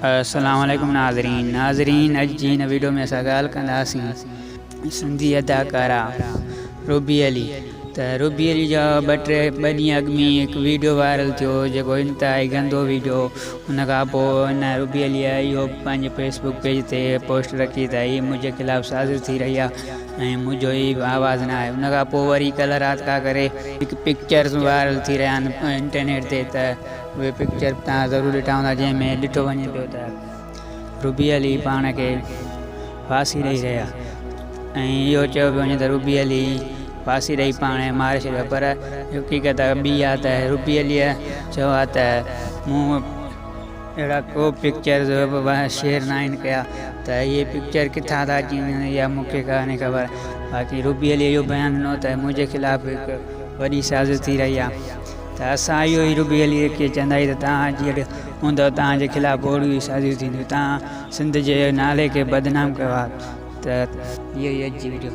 السلام عليڪم ناظرين ناظرين اڄ جي هن ويڊيو ۾ اسان ڳالهه ڪنداسين سنڌي اداڪارا روبي علي ته روبي علي جا ٻه ٽي ٻه ڏينهن اڳ ۾ هڪ ويڊيو وائرل ٿيو جيڪو انتهائي گندو ويڊيو ان کان پوء ان روبي علي اهو پنهنجي فيسبوڪ پيج تي پوسٽ رکي ته هي منهنجي خلاف سازش ٿي رهي آهي ۽ منهنجو هي آواز نه آهي ان کان پوء وري ڪلهه رات کان ڪري هڪ پڪچرز وائرل ٿي رهيا آهن انٽرنيٽ تي ته اهي پڪچر توهان ضرور ڏٺا هوندا جنهن ۾ ڏٺو وڃي پيو ته روبي علي پاڻ کي ڦاسي ڏئي رهيا ۽ اهو چيو پيو وڃي ته روبي علي ڦاسي ڏئي پاڻ کي ماري ڇڏيو پر حقيقت ٻي آهي ته روبي علي چيو آهي ته مون اهڙا ڪو پڪچر شيئر نه آهن ڪيا ته اهي پڪچر ڪٿان ٿا اچي وڃن اها مون کي ڪانهي خبر باقي روبي علي اهو بيان ڏنو ته منهنجي خلاف هڪ وڏي سازش ٿي رهي آهي ته اسان اهو ئي ربي علي کي چوندا آهيون ته توهان جي اڄ هوندؤ توهان جي خلاف اهڙيون ئي سازشون ٿينديون توهان سنڌ جي نالي کي بدنام ڪيو آهي ته اهو ئي اڄ جي وڊيو.